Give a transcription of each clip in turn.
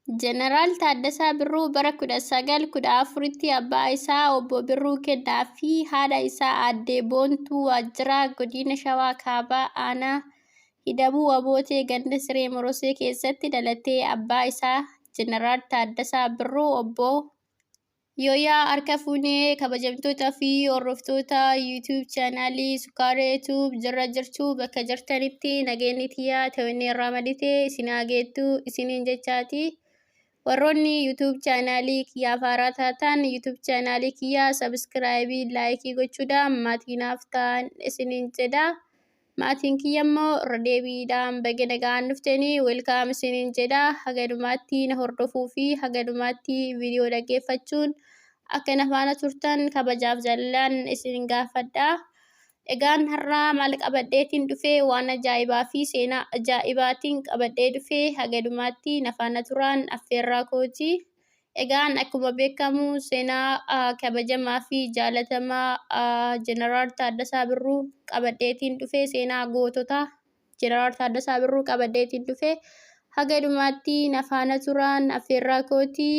Jeneraal Taaddasaa Birruu bara 1914tti abbaa isaa Obbo Birruu Kennaa fi haadha isaa Aadde Boontuu Waajjiraa Godina Shawaa Kaabaa Aanaa Hidhabuu Abootee ganda Siree Morosee keessatti dhalate. Abbaa isaa Jeneraal Taaddasaa Birruu Obbo Yooyaa harka fuunee kabajamtoota fi hordoftoota YouTube chaanaalii Sukkaaree Tube jirra jirtu bakka jirtanitti nageenyi tiyyaa ta'inni irraa madite isin haa geettu isiniin jechaati. Warroonni YouTube chaanaalii kiyyaaf haaraa taatan YouTube chaanaalii kiyyaa sabiskiraayibii laayikii gochuudhaan maatii naaf ta'an isiniin jedha. Maatiin kiyya immoo irra deebiidhaan baga nagaan dhuftanii welkaam isiniin jedha. Haga dhumaatti na hordofuu fi haga dhumaatti viidiyoo dhaggeeffachuun akka na faana turtan kabajaaf jaalalaan isin gaafadha. Egaan har'aa maal qabadheetiin dhufe waan ajaa'ibaa fi seenaa ajaa'ibaatiin qabadhee dhufe haga dhumaatti na faana turaan affeerraa kooti. Egaan akkuma beekamu seenaa kabajamaa fi jaalatamaa Jeneraal Taaddasaa Birruu qabadheetiin dhufe seenaa gootota Jeneraal Taaddasaa Birruu qabadheetiin dhufe haga dhumaatti na faana turaan affeerraa kooti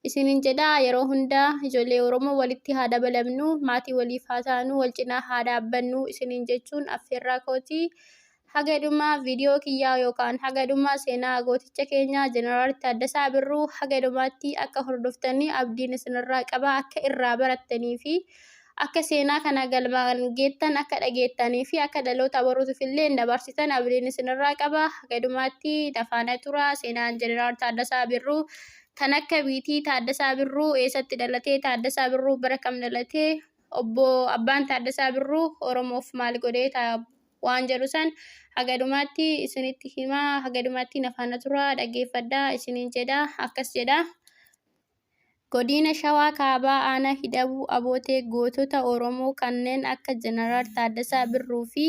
isinin jedha. Yeroo hunda ijoollee Oromoo walitti haa dabalamnu, maatii waliif haa taanu, wal cinaa haa dhaabbannu isinin jechuun affeerraa kooti. Haga dhuma viidiyoo kiyyaa yookaan haga dhuma seenaa gooticha keenyaa Jeneraal Taaddasaa Birruu haga dhumaatti akka hordoftanii abdiin isinirraa qaba akka irraa barattanii fi akka seenaa kana galmaan geettan akka dhageettanii fi akka dhaloota boruutiif illee dabarsitan abdiin isinirraa qaba. Haga dhumaatti na faana tura. Seenaan Jeneraal Taaddasaa Birruu tan akka biitii Taaddasaa Birruu eessatti dhalatee Taaddasaa Birruu bara kam dhalatee obbo Abbaan Taaddasaa Birruu Oromoof maal godhee waan jedhu san haga dhumaatti isinitti himaa haga dhumaatti na faana turaa dhaggeeffadhaa isiniin jedha akkas jedha. Godina Shawaa Kaabaa Aanaa Hidhabuu Abootee gootota Oromoo kanneen akka Jeneraal Taaddasaa Birruu fi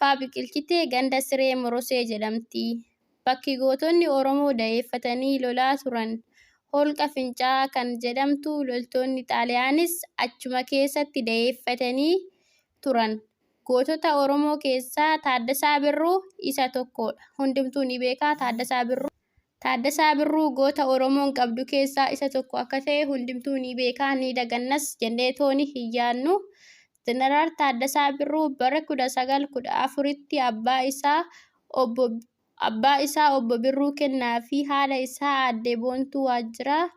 faa biqilchite ganda Siree Morosee jedhamti. Bakki gootonni Oromoo daheeffatanii lolaa turan Holqa Fincaa'aa kan jedhamtu loltoonni Xaaliyaanis achuma keessatti daheeffatanii turan. Gootota Oromoo keessaa Taaddasaa Birruu isa tokkoodha. Hundumtuu ni beeka Taaddasaa Birruu. Taaddasaa Birruu goota Oromoon qabdu keessaa isa tokko akka ta'e hundumtuu ni beeka, ni dagannas jennee tooni hin yaadnu. Jeneraal Taaddasaa Birruu bara 1914tti abbaa isaa obbo Abbaa isaa Obbo Birruu Kennaa fi haadha isaa Aadde Boontuu Waajjiraa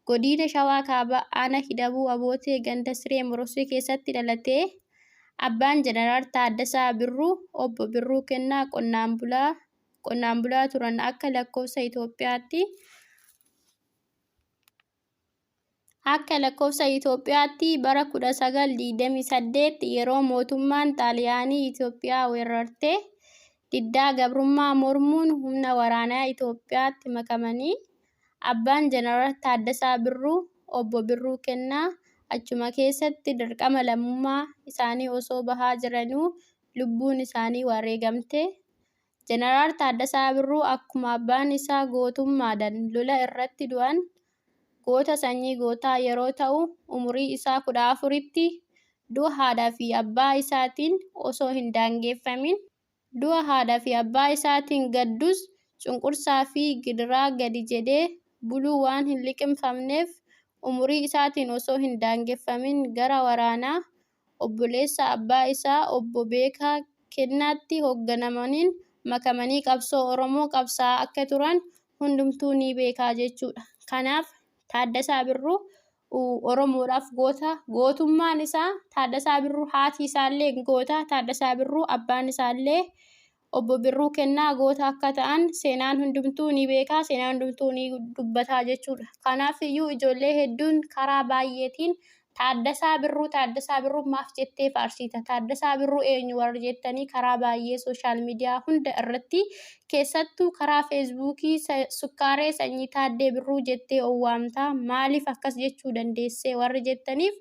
Godiina Shawaa Kaabaa Aanaa Hidhabuu Abootee ganda Siree Morosee keessatti dhalate. Abbaan Jeneraal Taaddasaa Birruu Obbo Birruu Kennaa qonnaan bulaa qonnaan bulaa turan. Akka lakkoofsa Itoophiyaatti Akka lakkoofsa Itoophiyaatti bara 1928 yeroo mootummaan Xaaliyaanii Itoophiyaa weerarte diddaa gabrummaa mormuun humna waraanaa Itoophiyaatti makamanii abbaan Jeneraal Taaddasaa Birruu Obbo Birruu Kennaa achuma keessatti dirqama lammummaa isaanii osoo bahaa jiranuu lubbuun isaanii wareegamte. Jeneraal Taaddasaa Birruu akkuma abbaan isaa gootummaadhaan lola irratti du'an goota sanyii gootaa yeroo ta'u umurii isaa 14tti du'a haadhaa fi abbaa isaatiin osoo hin daangeffamin du'a haadhaa fi abbaa isaatiin gaddus cunqursaa fi gidiraa gadi jedhee buluu waan hin liqimfamneef umurii isaatiin osoo hin daangeffamin gara waraanaa obboleessa abbaa isaa Obbo Beekaa Kennaatti hoogganamaniin makamanii qabsoo Oromoo qabsaa'aa akka turan hundumtuu ni beeka jechuudha. Kanaaf Taaddasaa Birruu Oromoodhaaf goota. Gootummaan isaa Taaddasaa Birruu haati isaallee goota. Taaddasaa Birruu abbaan isaallee Obbo Birruu Kennaa goota akka ta'an seenaan hundumtuu ni beeka, seenaan hundumtuu ni dubbata jechuudha. Kanaaf iyyuu ijoollee hedduun karaa baay'eetiin Taaddasaa Birruu Taaddasaa Birruu maaf jettee faarsita? Taaddasaa Birruu eenyu warri jettanii karaa baay'ee sooshaal miidiyaa hunda irratti keessattuu karaa feesbuukii Sukkaaree Sanyii Taaddee Birruu jettee owwaamta. Maaliif akkas jechuu dandeessee warri jettaniif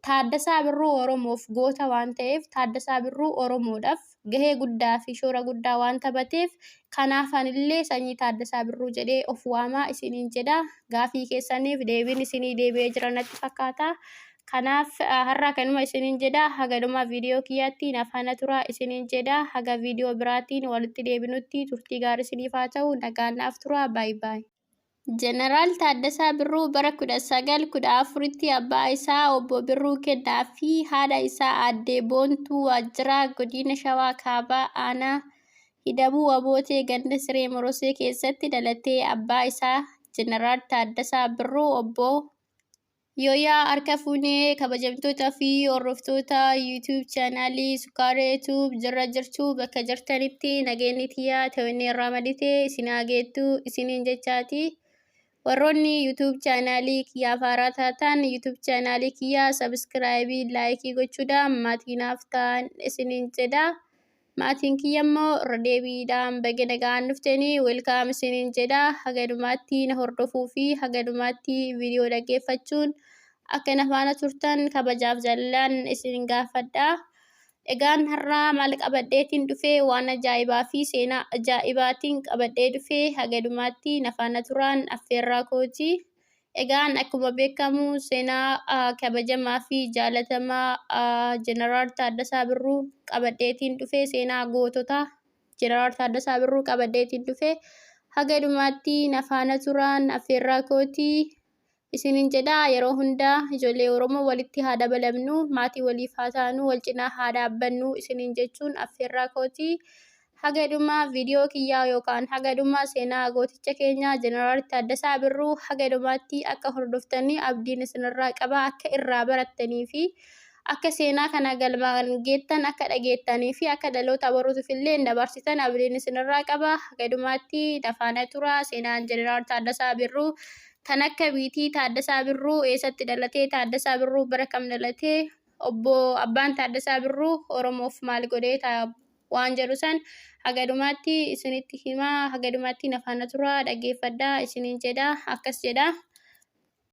Taaddasaa Birruu Oromoof goota waan ta'eef Taaddasaa Birruu Oromoodhaaf gahee guddaa fi shoora guddaa waan taphateef kanaaf anillee sanyii Taaddasaa Birruu jedhee of waamaa isiniin jedha. Gaafii keessaniif deebiin isinii deebi'ee jira natti fakkaata. Kanaaf har'a kanuma isiniin jedha. Haga dhuma viidiyoo kiyyaatti na faana turaa isiniin jedha. Haga viidiyoo biraatiin walitti deebinutti turtii gaarii isiniif haa ta'u. Nagaan naaf turaa. Baay baay. Jeneraal Taaddasaa Birruu bara 1914tti abbaa isaa Obbo Birruu Kennaa fi haadha isaa Aadde Boontuu Waajjiraa Godina Shawaa Kaabaa Aanaa Hidhabuu Abootee ganda Siree Morosee keessatti dhalatee abbaa isaa Jeneraal Taaddasaa Birruu Obbo Yooyaa harka fuunee kabajamtoota fi hordoftoota YouTube chaanaalii Sukkaaree Tube jirra jirtu bakka jirtanitti nageenyi tiyyaa ta'inni irraa madite isin haa geettu isiniin jechaati. Warroonni YouTube chaanaalii kiyyaaf haaraa taatan YouTube chaanaalii kiyyaa sabiskiraayibii laayikii gochuudhaan maatii naaf ta'an isiniin jedha. Maatiin kiyya immoo irra deebiidhaan baga nagaan dhuftanii welkaam isiniin jedha. Haga dhumaatti na hordofuu fi haga dhumaatti viidiyoo dhaggeeffachuun akka na faana turtan kabajaaf jaalalaan isin gaafadha. Egaan har'a maal qabadheetiin dhufe waan ajaa'ibaa fi seenaa ajaa'ibaatiin qabadhee dhufe haga dhumaatti na faana turaan affeerraa kooti. Egaan akkuma beekamu seenaa kabajamaa fi jaalatamaa Jeneraal Taaddasaa Birruu qabadheetiin dhufe seenaa gootota Jeneraal Taaddasaa Birruu qabadheetiin dhufe haga dhumaatti na faana turaan affeerraa kooti isiniin jedha. Yeroo hunda ijoollee Oromoo walitti haa dabalamnu, maatii waliif haa taanu, wal cinaa haa dhaabbannu isiniin jechuun affeerraa kooti. Haga dhuma viidiyoo kiyyaa yookaan haga dhuma seenaa gooticha keenyaa Jeneraal Taaddasaa Birruu haga dhumaatti akka hordoftanii abdiin isinirraa qaba akka irraa barattanii fi akka seenaa kana galmaan geettan akka dhageettanii fi akka dhaloota boruutiif illee dabarsitan abdiin isinirraa qaba. Haga dhumaatti na faana tura. Seenaan Jeneraal Taaddasaa Birruu tan akka biitii Taaddasaa Birruu eessatti dhalatee? Taaddasaa Birruu bara kam dhalatee? Obbo Abbaan Taaddasaa Birruu Oromoof maal godhee waan jedhu san haga dhumaatti isinitti himaa. Haga dhumaatti na faana turaa dhaggeeffadhaa isiniin jedha. Akkas jedha.